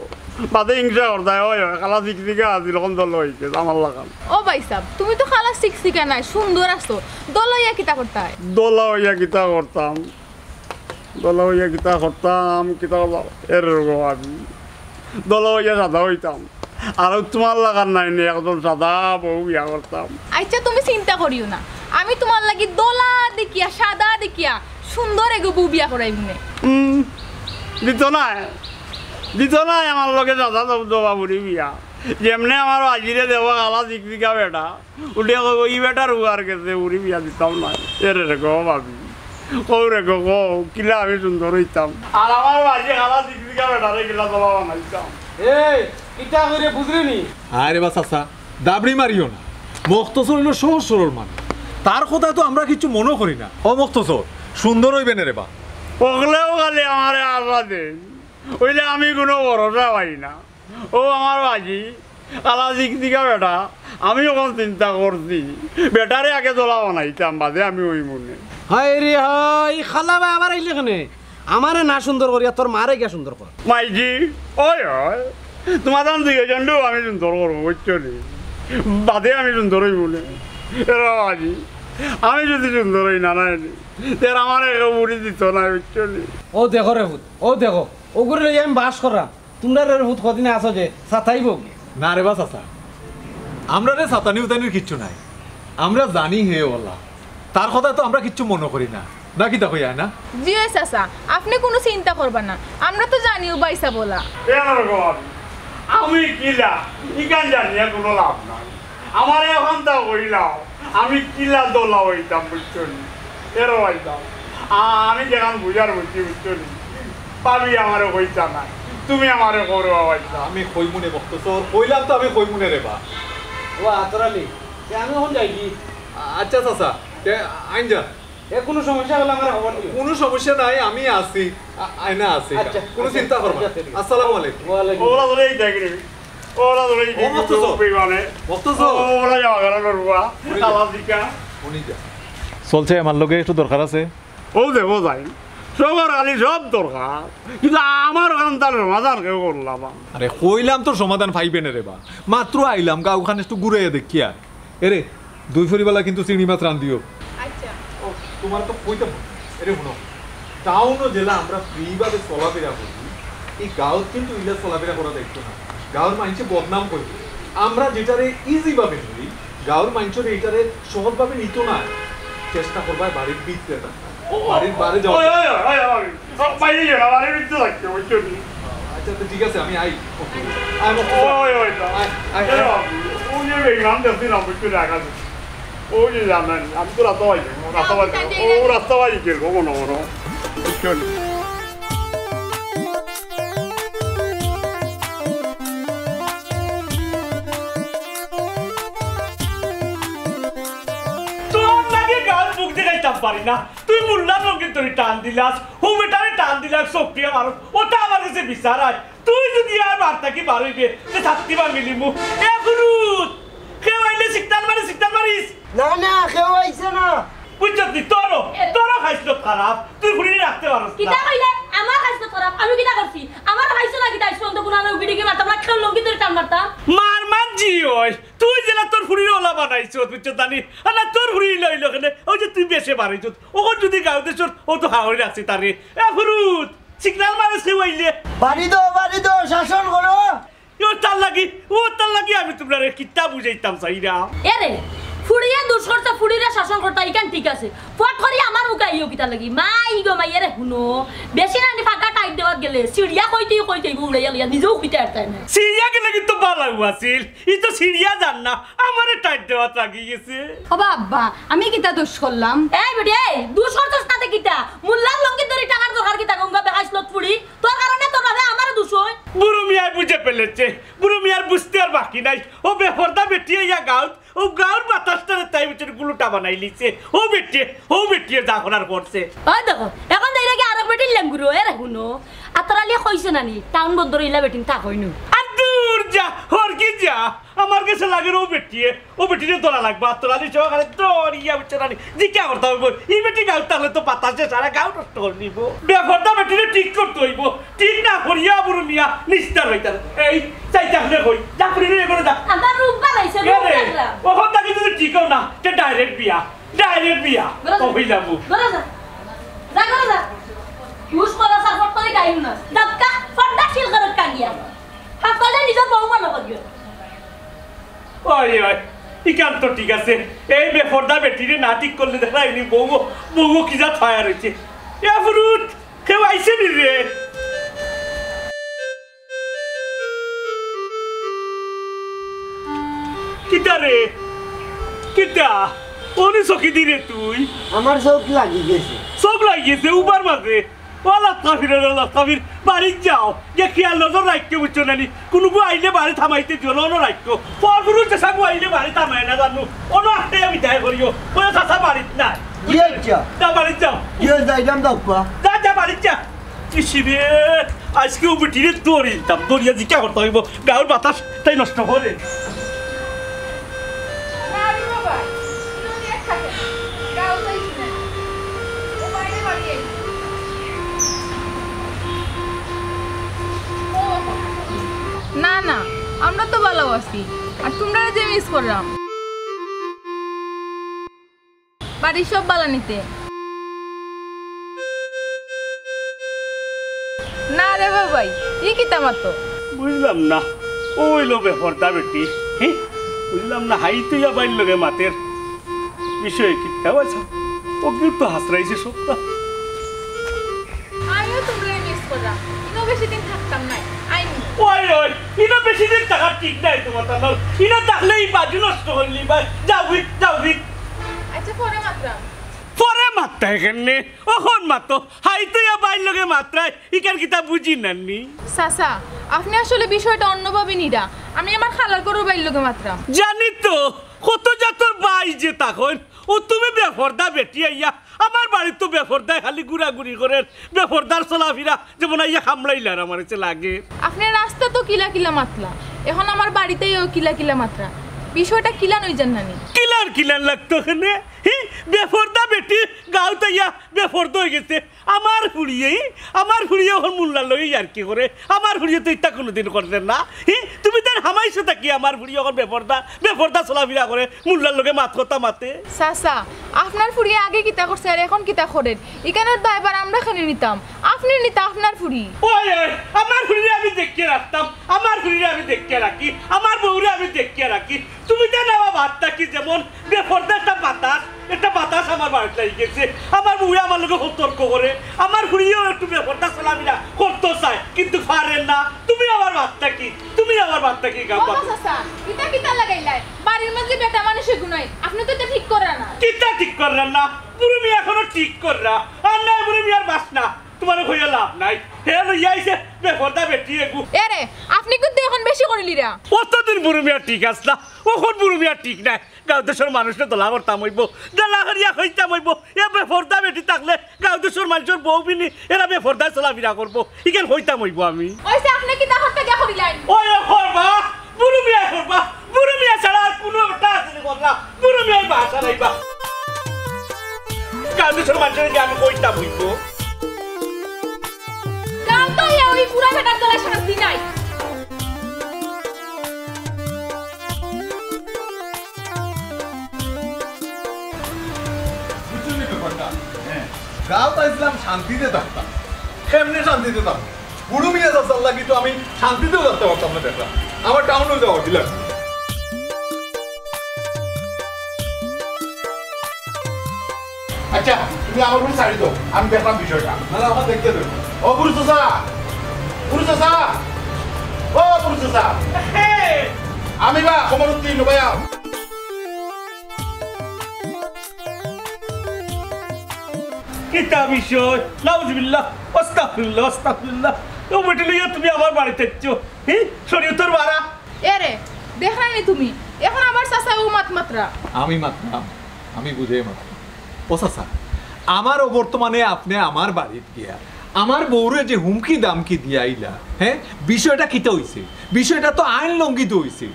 বাদে হিংসা করতায়, অয়, অয়, কালা জিকজিকা আছিল, অখন দলা অইছে, আমার লাখান। ও ভাইসাব, তুমি তো কালা জিকজিকা নায়, সুন্দর আছো। দলা অইয়া কিতা করতায়? দলা অইয়া কিতা করতাম? দলা অইয়া কিতা করতাম? কিতা করতাম? এরে গো আমি। দলা অইয়া সাদা অইতাম। আর তুমার লাখান নায় নি, একদম সাদা বউ বিয়া করতাম। আইচ্ছা, তুমি চিন্তা করিও না, আমি তুমার লাগি দলা দেখিয়া, সাদা দেখিয়া সুন্দর এগু বউ বিয়া করাইমুনে। উম, দিত নায়, দিত নায় আমার লগে দাদা জবাবুরি বিয়া। যেমনে আমার আজিরে দেওয়া কালা জিকজিকা বেটা, উঠে কইব, "ই বেটার উয়ার গেছে, উরি বিয়া দিতাম নায়।" এরে রে গো ভাবি, কও রে গো, কও, কিলা আমি সুন্দর অইতাম। আর আমার আজি কালা জিকজিকা বেটারে কিলা দলা বানাইতাম। এই, কিতা কইরে বুঝরে নি? আরে বা চাচা, দাবড়ি মারিও না। মখতসর অইলো সহজ সরল মানুষ। তার কথায় তো আমরা কিচ্ছু মনো করি না। ও মখতসর, সুন্দর অইবে নে রে বা। অকলেউ খালি আমারে আশা দেইন। অইলে আমি কুনু ভরসা পাই না। ও আমার বাজি, কালা জিকজিকা বেটা, আমি অখন চিন্তা করছি, বেটারে আগে দলা বানাইতাম, বাদে আমি অইমুনে। হায় রে হায়, ই কালা বা আবার আইলে কেনে? আমারে না সুন্দর করিয়া তোর মারে গিয়া সুন্দর কর। মাইজি, ওই ওই, তুমার দান দুইজন আমি সুন্দর করমু, বুঝছো নি? বাদে আমি সুন্দর অইমুনে। এরে বাজি, আমি যদি সুন্দর অই না, না অইলে, তে আমারে কেউ উরি দিত না, বুঝছো নি? ও দেখো রে পুত, ও দেখো, ওগুরে লইয়া আমি বাস কররাম। তুমরা রে পুত কদিন আছো যে, সাতাইবো কি? না রে বা চাচা, আমরারে সাতানি উতানির কিচ্ছু নাই। আমরা জানি হে অলা। তার কথায় তো আমরা কিচ্ছু মনো করি না। না কিতা কইয়া না? জি অয় চাচা, আপনে কুনু চিন্তা করবা না। আমরা তো জানি ও ভাইসাব অলা। এ আমার গো, আমি কিলা? ইখান জানিয়া কুনু লাভ নাই। আমারে অখন তা কইলাও, আমি কিলা দলা অইতাম, বুঝছো নি? এরে অইতাম। আ-, আমি যেখান বুঝার বুঝছি, বুঝছো নি? ভাবি আমারে কইতা না, তুমি আমারে করো অইতা। আমি কইমুনে মখতসর, কইলাম তো আমি কইমুনে রে বা। ও আতর আলী, তে আমি অখন যাই কি? আচ্ছা চাচা, তে আইন যা। এ, কোনো সমস্যা হলে আমার খবর দিও। কোনো সমস্যা নাই, আমি আছি। আ-, আয়না আছি। আচ্ছা, কোনো আচ্ছা, চিন্তা করবা না। আচ্ছা, ঠিক আছে। আসসালামু আলাইকুম। ওয়ালাইকুম। ওরা ধরে এই দেখ রে। ওরা ধরে এই ও, দেখ। মকতসর। বেইমানে। মকতসর। ওরা যাওয়া গেল না রুয়া। উনি যা। আলাদিকা। উনি যা। চলছে, আমার লগে একটু দরকার আছে। ও দেবো যাই। সবার খালি সব দরকার। কিন্তু আমার কান্তার সমাধান কেউ করলাম না। আরে, কইলাম তো সমাধান পাইবে না রে বা। মাত্র আইলাম, গাঁওখান একটু ঘুরে দেখিয়া। এরে, দুই ফুরিবালা কিন্তু চিংড়ি মাছ রান্ধিও। আচ্ছা। ও, তোমার তো কইতাম। এরে হুনো, টাউনও জেলা আমরা ফ্রি ভাবে চলাফেরা করি, এই গাঁওত কিন্তু ইলা চলাফেরা করা দায়িত্ব না। গাঁওর মাইনষে বদনাম করবে। আমরা যেটারে ইজি ভাবে নিই, গাঁওর মাইনষরে এটারে সহজ ভাবে নিত না। চেষ্টা করবা বাড়ির ভিতরে থাকতে। ও, বাড়ির বাইরে যাও। ওই, ওই, ওই, ওই, ওই। সব বাইরে যাও, বাড়ির ভিতরে থাকতে, বুঝছো নি? আচ্ছা, তো ঠিক আছে, আমি আই। ওকে। আয়, ওকে। ওই, ওই, ওই। আয়, আয়, আয়। ওই যে বেইমান দেখছি না, বুঝছো নি, আকাশে। ওই যে জানেন, আমি তো রাস্তা পাই, রাস্তা পাই, ও রাস্তা পাই, কিরকম মনে মনে। বুঝছো নি? তোর লাগে গাল মুখ দেখাইতাম পারি না। তুই মোল্লার লগে ধরি টান দিলাস, হু বেটারে টান দিলাস, চোখ দিয়া মারস, ওটা আমার কাছে বিচার আয়। তুই যদি আর বার্তা কি বারইবে, যে ছাত্তি ভাঙিলিমু। এ ফুরুত, কেউ আইলে সিগনাল মারিস, সিগনাল মারিস। না, না, কেউ আইছে না। বুঝছত নি? তোরও, তোরও খাইছলত খারাপ। তুই ফুরিরে রাখতে পারস না। কিতা কইলে? আমার খাইছলত খারাপ? আমি কিতা করছি? আমার খাইছো না কিতা? আইছো অন্ত কোনানো উগিডিগি মারতাম না, কেউ লঙ্গি ধরি টান মারতাম। মার মার জি অয়। তুই যেলা তোর ফুরিরে ওলা বানাইছস, বুঝছত নি? আর না তোর ফুরি ইলা অইলো কেনে? ওই যে তুই বেশে বাড়াইছস। অখন যদি গাঁও দেশর, ও তো হাওড়ে রাখছে তারে। এ ফুরুত, সিগনাল মারিস কেউ আইলে। বাড়ি দো, বাড়ি দো, শাসন করো। ও তার লাগি, ও তার লাগি আমি তুমরারে কিতা বুঝাইতাম চাইরাম। এরে, ফুড়িয়ে দুষ করছে, ফুড়িরে শাসন করতা, ইখান ঠিক আছে। ফট করি আমার মুখে আইও কিতা লাগি? মাই গো মাই, এরে হুনো, বেশি নানি ফাঁকা টাইট দেওয়াত গেলে, সিঁড়িয়া কইতেই কইতেই উড়াইয়া লইয়া, নিজেও কইতে পারতায় না। সিঁড়িয়া গেলে কিন্তু বালাউ আছিল, ই তো সিঁড়িয়া যার না, আমারে টাইট দেওয়াত লাগি গেছে। ও বাবা, আমি কিতা দোষ করলাম? এই বেটি, এই, দোষ করছস না তে কিতা? মোল্লার লঙ্গি ধরি টানার দরকার কিতা গঙ্গা বেহাইছলত ফুড়ি? তোর কারণে তোর বাপে আমারে দুষ অয়। বুরু মিয়ায় বুঝে ফেলেছে। বুরু মিয়ার বুঝতে আর বাকি নাই। ও বেপর্দা বেটিয়ে ইয়া গাঁওত, ও গাঁওর বাতাসটারে তাই ভিতরে গুলুটা বানাইলিছে। ও বেটিয়ে, ও বেটিয়ে যা করার করছে। ওই দেখো, এখন যাইরা কি আরক বেটির লেঙ্গুরো, এরে হুনো। আতর আলিয়ে কইছে না নি, টাউন বন্দর ইলা বেটিন থাকইন নু। আর দূর যা, হর কি যা। আমার গেছে লাগের ও বেটিয়ে, ও বেটিরে ধরা লাগবো, আতর আলি সহকারে ধরিয়া বুঝছো না নি? জিকা করতে অইবো। ই বেটি গাঁওত থাকলে তো বাতাসে সারা গাঁও নষ্ট করি দিবো। বেপর্দা বেটিরে ঠিক করতে অইবো, ঠিক না করিয়া বুরু মিয়া নিস্তার অইতাম। এই, চাইতে আপনি কই, যা করি রে, করে যা। আমার রূপ বাড়াইছে, এ রূপ রে, দেখলাম। অখন থাকি যদি ঠিক অয় না, তে direct বিয়া, direct বিয়া। ঘরে যা। কই যাবো? ঘরে যা। যা, ঘরে যা। হুশ করা সার ফট করে গাইল না। যাবকা, ফটটা সিল করে কাগিয়া। হাসপাতালে নিজের বউ মনে করিও। ওই, ওই, ইখান তো ঠিক আছে। এই বেপর্দা বেটিরে না ঠিক করলে দেখা ইনি বউও, বউও কি জাত ফায়ার অইছে। এ ফুরুত, কেউ আইছে নি রে? কিতা রে? কিতা? অনি চকি দি রে তুই? আমার চোখ লাগি গেছে। চোখ লাগি গেছে উবার মাঝে? ও লাস্তাফির, ও লাস্তাফির, বাড়িত যাও। যে খেয়াল নজর রাখিও, বুঝছো না নি? কুনুগু আইলে বাড়িত হামাইতে দিও না, অনো রাখিও। পরপুরুষ যে সাগু আইলে বাড়িত হামায় না জানো, অনো আটকে বিদায় করিও। ওই চাচা বাড়িত নাই। কি হইছে? যা বাড়িত যাও। কি হইছে? যাইলাম তো, আব্বা। যা, যা বাড়িত যা। ইস রে, আইজকে ও বেটিরে ধরিতাম, ধরিয়া জিকা করতে অইবো। গাঁওর বাতাস তাই নষ্ট করে। না রে বাবা, ইনো এক থাকে। গাঁও যাইছি না। ও বাইরে বাড়ি আইছি। ও। না, না, আমরা তো ভালা আছি। আর তুমরারে যে মিস করলাম। বাড়ির সব ভালা নি তে? না রে বাবাই, ই কিতা মাতো? বুঝলাম না, ও অইলো বেপর্দা বেটি। হি? বুঝলাম না, হাই তুই আবার লগে মাতের বিষয়ে কিতা আছে? ও কিন্তু হাসরাইছে সবটা। আমিও তুমরারে মিস করলাম। ইনো বেশি দিন থাকতাম নায়। আইনি। ওই, ওই, ইনো বেশি দিন থাকা ঠিক নায় তোমার, তার ইনো থাকলে ই বাজু নষ্ট করলি ভাই। যাও, যাও। আচ্ছা, পরে মাতরাম। পরে মাততা এখানে, অখন মাতো। হাই তুই বাইর লগে মাতরায়, ইখান কিতা বুঝি না নি? চাচা, আপনি আসলে বিষয়টা অন্যভাবে নিরা। আমি আমার খালার ঘরর বাইর লগে মাতরাম। জানি তো, কত জাতর বাই যে তখন। ও তুমি বেপর্দা বেটি আইয়া আমার বাড়িত তো বেপর্দায় খালি ঘুরাঘুরি করের, বেপর্দার চলাফিরা, যেমন আইয়া কামড়াইলার আমার ইচ্ছে লাগে। আপনে রাস্তাত তো কিলা কিলা মাতলা, এখন আমার বাড়িত আইয়াও কিলা কিলা মাতরা, বিষয়টা কিলান অইযার নানি? কিলান কিলান লাগতো কেনে? হি, বেপর্দা বেটি গাঁওত আইয়া বেপর্দা অইগেছে। আমার ফুড়িয়ে, আমার ফুড়িয়ে এখন মুল্লার লগে ইয়ার্কি করে, আমার ফুড়িয়ে তো ইতা কুনুদিন করছে না। হি, তুমি তার হামাইছো থাকি আমার ফুড়িয়ে এখন বেপর্দা, বেপর্দা চলাফিরা করে, মুল্লার লগে মাত কথা মাতে। চাচা, আপনার ফুড়িয়ে আগে কিতা করছে আর এখন কিতা করের, ইখানর দায়ভার আমরা কেনে নিতাম? আপনে নিতা আপনার ফুড়ি। ওই, ওই, আমার ফুড়িরে আমি দেখিয়া রাখতাম, আমার ফুড়িরে আমি দেখিয়া রাখি, আমার বউরে আমি দেখিয়া রাখি। তুমি তো না বাদ থাকি যেমন বেপর্দা একটা বাতাস, একটা বাতাস আমার বাড়িত লাগি গেছে। আমার বউয়ে আমার লগে খুব তর্ক করে, আমার ফুড়িয়েও একটু বেপর্দা চলাফিরা করতো চায়, কিন্তু পারের না। তুমি আমার বাদ থাকি, তুমি আমার বাদ থাকি ও গাও বাবা। চাচা, ইতা কিতা লাগাইলাই? বাড়ির মাঝে বেটা মানুষে গুনাই, আপনে তো ইতা ঠিক কররা না। কিতা ঠিক কররা না? বুরু মিয়া এখনো ঠিক কররা। আর নাই বুরু মিয়ার বাসনা, তুমারে কইয়া লাভ নাই। হে লইয়া আইছে বেপর্দা বেটি এগু। এরে, আপনে কিন্তু এখন বেশি করিলিরা। অতদিন বুরু মিয়া ঠিক আছলা, অখন বুরু মিয়া ঠিক নাই। গাঁও দেশর মানুষরে দলা করতাম অইবো, দলা করিয়া কইতাম অইবো, এ বেপর্দা বেটি থাকলে গাঁও দেশর মানুষর বউ বিনি এরা বেপর্দায় চলাফিরা করবো, ইখান কইতাম অইবো আমি। ওই যে আপনে কিতা করতে গিয়া করিলাইন? ওই, ওই করবা, বুরু মিয়া করবা, বুরু মিয়া ছাড়া আর কুনু একটা আছে নি করলা, বুরু মিয়াই বাসা নাইবা। গাঁও দেশর মানুষরে কি আমি কইতাম অইবো? গাঁও তো ইয়া ওই বুড়া বেটার দলা শান্তি নাই। বুঝছো নি ব্যাপারটা? হ্যাঁ। গাঁওত আইছলাম শান্তিতে থাকতাম, কেমনে শান্তিতে থাকতাম? বুরু মিয়া চাচার লাগি তো আমি শান্তিতেও থাকতাম পারতাম না দেখলাম। আমার টাউনো যাওয়া দিলাম। আচ্ছা, তুমি আমার উপরে ছাড়ি দাও, আমি দেখলাম বিষয়টা। না, না, আমার দেখতে দেবো। ও বুরু চাচা, বুরু চাচা, ও বুরু চাচা, আমি বা কমরুদ্দিন ভাইয়া। কিতা বিষয়? নাউজুবিল্লাহ, আস্তাগফিরুল্লাহ, আস্তাগফিরুল্লাহ। ও বেটি লইয়া তুমি আমার বাড়িত আইছো, হি? শরীয়তর বারা। এরে, দেখরায় নি তুমি, এখন আমার চাচায় ও মাত মাতরা। আমি মাতরাম, আমি বুঝে মাতরাম। ও চাচা, আমারও বর্তমানে আপনে আমার বাড়িত গিয়া আমার বউরে যে হুমকি দামকি দিয়া আইলা, হ্যাঁ, বিষয়টা কিতা অইছে? বিষয়টা তো আইন লঙ্ঘিত অইছে,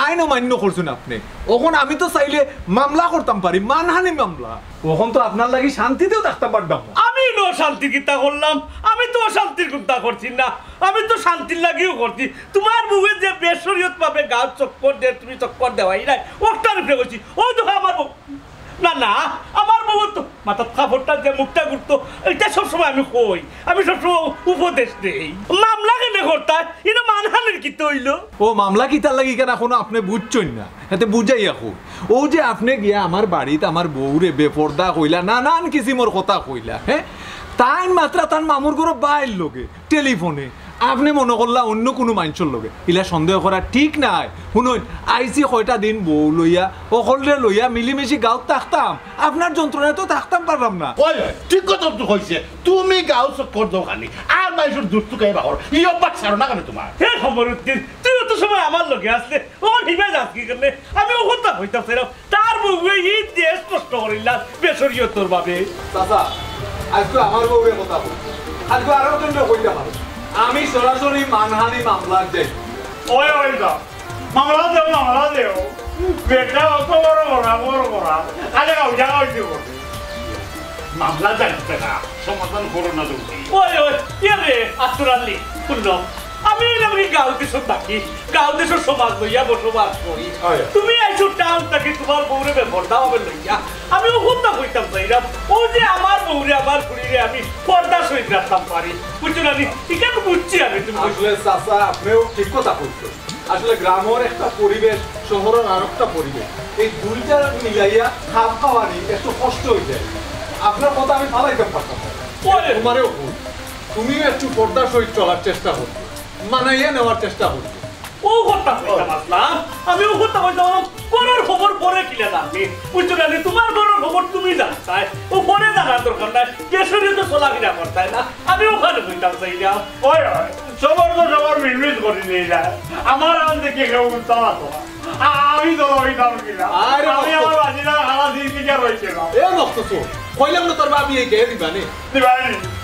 আইন অমান্য করছইন আপনে। অখন আমি তো চাইলে মামলা করতাম পারি, মানহানি মামলা। অখন তো আপনার লাগি শান্তিতেও থাকতাম পারতাম না। আমি ইনো অশান্তি কিতা করলাম? আমি তো অশান্তির কুন্তা করছি না। আমি তো শান্তির লাগিও করছি। তুমার বউয়ে যে বেশরিয়ত ভাবে গাঁও চক্কর দের, তুমি চক্কর দেওয়াই নাই, ওটার উপরে কইছি। ও দেখো আমার বউ, না, না, আমার বউর তো মাথাত কাপড়টা দিয়া মুখটা গুরতো, ইটা সবসময় আমি কই, আমি সবসময় উপদেশ দেই। মামলা কেনে করতায়? ইনো মানহানির কিতা অইলো? ও, মামলা কিতার লাগি কেনে এখনো আপনে বুঝছইন না? এতে বুঝাইয়া কই। ও যে আপনে গিয়া আমার বাড়িত আমার বউরে বেপর্দা কইলা, নানান কিসিমর কথা কইলা, হ্যাঁ? তাইন মাতরা তান মামুর ঘরো বাইর লগে। টেলিফোনে। আপনে মনো করলা অইন্য কুনু মানষর লগে। ইলা সন্দেহ করা ঠিক নায়। হুনইন, আইছি কয়টা দিন বউ লইয়া, অকলরে লইয়া মিলিমিশি গাঁওত থাকতাম। আপনার যন্ত্রণায় তো থাকতাম পারলাম না। ওই, ওই, ঠিক কথা তো কইছে। তুমি গাঁও চক্কর দেও খালি। আর মানষর দুখ তুকাই বাহর। ই অভ্যাস ছাড়ো না কেনে তুমার? হে কমরুদ্দিন, তুই অত সময় আমার লগে আছলে, অখন হিবায় যাস কি কেনে? আমি অউ কথা কইতাম চাইরাম। তার বউয়ে ই দেশ নষ্ট করিলার বেশরিয়তর ভাবে। চাচা, আইজকু আমার বউরে কথা কইছি, কাইলকু আরো জনরে কইতা পারো। আমি সরাসরি মানহানি মামলাত যাইমু। ওই, ওই যাও, মামলা দেও, মামলা দেও। বেটা অত বড় বড়, বড় বড়, খালি কাউজা কাউজি করে। মামলা জানতে না, সমাধান করো না তুমি। ওই, ওই, ইয়ে রে, আব্দুল আলী, হুনো, আমি অইলাম কি গাঁও দেশর থাকি, গাঁও দেশর সমাজ লইয়া বসবাস করি। হয়। তুমি আইছো টাউন থাকি তুমার বউরে বেপর্দা ভাবে লইয়া। আমি অউ কথা কইতাম চাইরাম, অউ যে আমার বউরে, আমার ফুড়িরে আমি পর্দার সহিত রাখতাম পারি। বুঝছো না নি? ইটা তো বুঝছি আমি, তুমি বুঝছো। আসলে চাচা, আপনেও ঠিক কথা কইছইন। আসলে গ্রামর একটা পরিবেশ, শহরর আরোকটা পরিবেশ। এই দুইটা মিলাইয়া খাপ খাওয়ানি একটু কষ্ট অইযায়। আপনার কথা আমি ফালাইতাম পারতাম না। ওরে! তুমারেও কই, তুমিও একটু পর্দার সহিত চলার চেষ্টা করো, মানাইয়া নেওয়ার চেষ্টা করো। অউ কথা কইতাম আছলাম, আমি অউ কথা কইতাম, ঘরর খবর পরে কিলা জানবে? বুঝছো না নি? তুমার ঘরর খবর তুমি জানতায়, অউ পরে জানার দরকার নাই, বেশরিয়তে চলাফিরা করতায় না, আমি অখান কইতাম চাইরাম। ওই, ওই, সবার তো সবার মিলমিশ করি নেই না, আমার আন দেখি কেউ উঠতাম আতো না। আ-, আমি তো অইতাম কিনা? আরে আমি বাবা। আমার বাজিরা খালা দিন দিকে রইছিলাম। এ মক্ত কইলাম না তোর ভাবি এই কে দিবা নি? দিবানি।